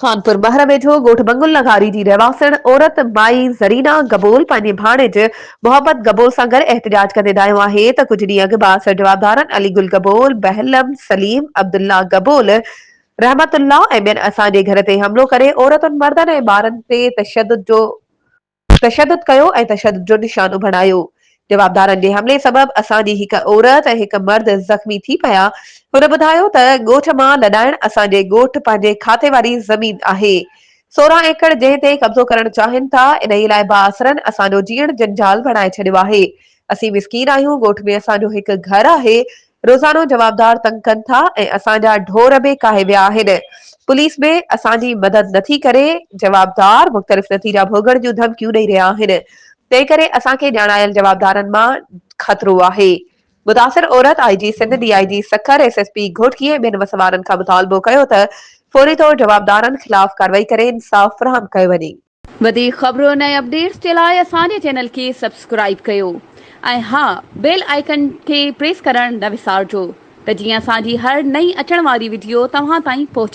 خانپور مهر ويجهو ڳوٺ بنگل لغاري جي رهواسڻ عورت مائي زرينا گبول پنهنجي ڀاڻيج محبت گبول سان گڏ احتجاج ڪندي دانهيو آهي ته ڪجهه ڏينهن اڳ بااثر جوابدارن علي گل گبول، بهلم سليم، عبدالله گبول، رحمت الله ۽ ٻين اسان جي گهر تي حملو ڪري عورتن، مردن ۽ ٻارن تي تشدد جو تشدد ڪيو ۽ تشدد جو نشانو بڻايو. جوابدارن جي حملي سبب اسان جي هڪ عورت ۽ هڪ مرد زخمي ٿي پيا. هن ٻڌايو ته ڳوٺ مان لڏائڻ اسان جي ڳوٺ پنهنجي کاتي واري زمين آهي. 16 ايڪڙ جنهن تي قبضو ڪرڻ چاهين ٿا، انهي لاء بااثرن اسان جو جيئڻ جنجال بڻائي ڇڏيو آهي. اسين مسڪين آهيون، ڳوٺ ۾ اسان جو هڪ گهر آهي، روزانو جوابدار تنگ ڪن ٿا ۽ اسان جا ڍور به ڪاهي ويا آهن، پوليس به اسان جي مدد نٿي ڪري، جوابدار مختلف نتيجا ڀوڳڻ جون ڌمڪيون ڏئي رهيا آهن، تنهن ڪري اسان کي ڄاڻايل جوابدارن مان خطرو آهي. متاثر عورت I G Sindh, D I G Sukkur, S S P Ghotki ۽ ٻين وس وارن کان مطالبو ڪيو ته فوري طور جوابدارن خلاف ڪارروائي ڪري انصاف فراهم ڪيو وڃي. وڌيڪ خبرن ۽ اپڊيٽس جي لاء اسان جي چينل کي سبسڪرائيب ڪيو ۽ ها بيل آئيڪن کي پريس ڪرڻ نه وسارجو ته جيئن اسان جي هر نئين اچڻ واري وڊيو توهان تائين پهچي.